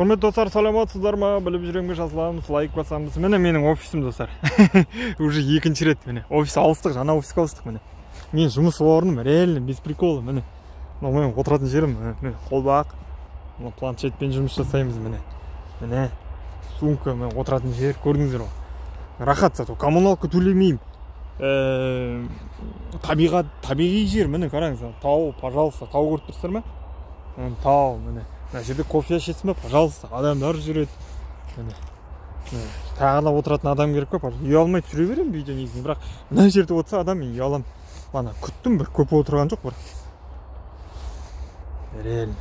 Құрметті достар, саламатсыздар ма? Біліп жүремге жазыламыз, лайк басамыз. Міне менің офисім, достар. Уже екінші рет міне. Офис ауыстық, жаңа офиске ауыстық міне. Мен жұмыс орным, реально, без прикола, міне. Мынау менің отыратын жерім, міне қолбақ. Мына планшетпен жұмыс жасаймыз міне. Міне сумка, мен отыратын жер, көрдіңіздер ғой. Рахат зато, коммуналка төлемеймін. Табиғат, табиғи жер, міне қараңыз, тау, пожалуйста, тау көріп тұрсыздар ма? Тау, міне. Мына жерде кофе ішесің бе, пожалуйста, адамдар жүреді. Міне. Тағы да отыратын адам керек қой, ұялмай түсіре беремін видео негізінде, бірақ мына жерде отырса адам мен ұяламын. Ана күттім, бір көп отырған жоқ бірақ. Реально.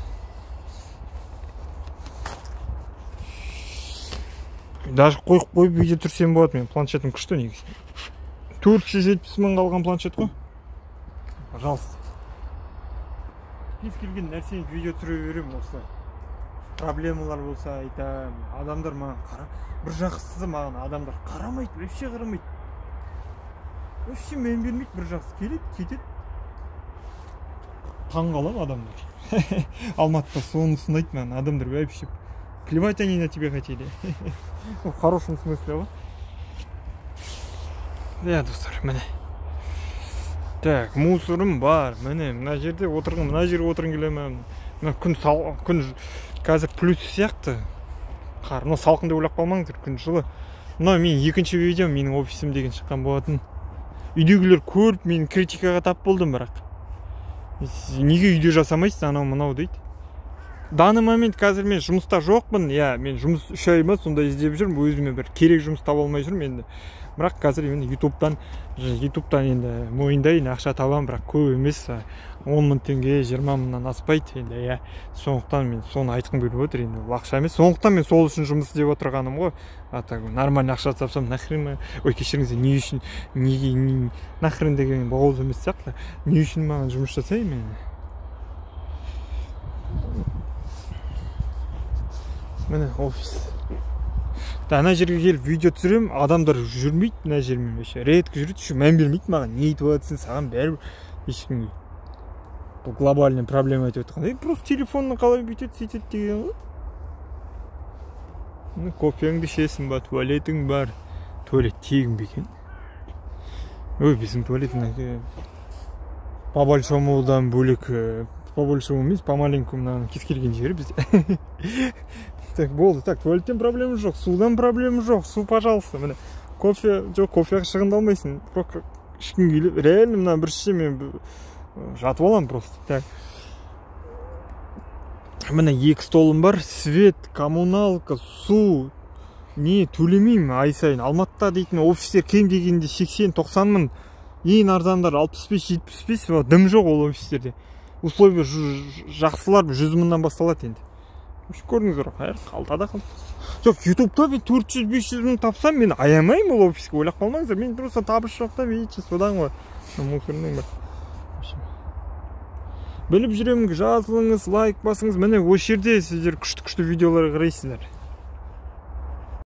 Даже қойып қойып видео түсірсем болады, менің планшетім күшті негізі. 470 мың қалған планшет қой. Пожалуйста. Кез келген нәрсені видео түсіре беремін осылай. Проблемалар болса айтамын. Адамдар маған қара, бір жақсысы маған адамдар қарамайды, вообще қарамайды. Вообще мән бермейді, бір жақсы келеді, кетеді. Таң қаламын адамдар. Алматыда сонысын айтты маған, адамдар вообще плевать они на тебя хотели. В хорошем смысле, ғой. Иә, достар, міне. Так, мусорым бар, міне, мына жерде отырғым, мына жерге отырғым келе ме? Мына күн сал, күн қазір плюс сияқты. Қар, мынау салқын деп ойлап қалмаңыздар, күн жылы. Мынау менің екінші видеом, менің офисім деген шыққан болатын. Үйдегілер көріп, мен критикаға тап болдым бірақ. Неге үйде жасамайсыз, анау мынау дейді. Данный момент қазір мен жұмыста жоқпын. Иә, мен жұмыс 3 ай ма сондай іздеп жүрмін, өзіме бір керек жұмыс таба алмай жүрмін енді. Бірақ қазір енді YouTube'дан енді мойындайын, ақша табамын, бірақ көп емес, 10 мың теңге, 20 мыңнан аспайды енді, иә. Сондықтан мен соны айтқым келіп отыр енді, ол ақша емес. Сондықтан мен сол үшін жұмыс істеп отырғаным ғой. А так нормально ақша тапсам, нахрен ма? Ой, кешіріңіздер, не үшін, неге, не, нахрен деген боғауыз емес сияқты. Не үшін маған жұмыс жасаймын мен? Міне офис. Ана жерге келіп видео түсіремін, адамдар жүрмейді мына жермен вообще. Редко жүреді, еще мән бермейді маған. Не айтып жатсың, саған бәрібір ешкімге. Бұл глобальный проблема айтып жатқан. Просто телефонны қалай бүйтеді, сөйтеді деген ғой. Міне кофеңді ішесің ба, туалетің бар. Туалет тегін бе екен? Ой, біздің туалет мына по большомудан бөлек, по большому емес, по маленькому мынаның кез келген жері бізде. Так, болды. Так, туалеттен проблема жоқ, судан проблема жоқ. Су, пожалуйста, міне. Кофе жоқ, кофеға шығындалмайсың. Просто ішкің келіп, реально мына бір ішсе мен жатып аламын просто. Так. Міне екі столым бар, свет, коммуналка, су. Не төлемеймін ай сайын. Алматыда дейтін офистер кем дегенде 80-90 мың. Ең арзандар 65-75, дым жоқ ол офистерде. Условия жақсылар 100 мыңнан басталады енді. Көрдіңіздер ғой, қалтада қалды. Жоқ, YouTube'да мен 400-500 мың тапсам, мен аямаймын ол офиске, ойлап қалмаңыздар. Мен просто табыс жоқ та, видите, содан ғой. Мусорның бір. Біліп жүремін, жазылыңыз, лайк басыңыз. Міне осы жерде сіздер күшті-күшті видеолар қарайсыздар.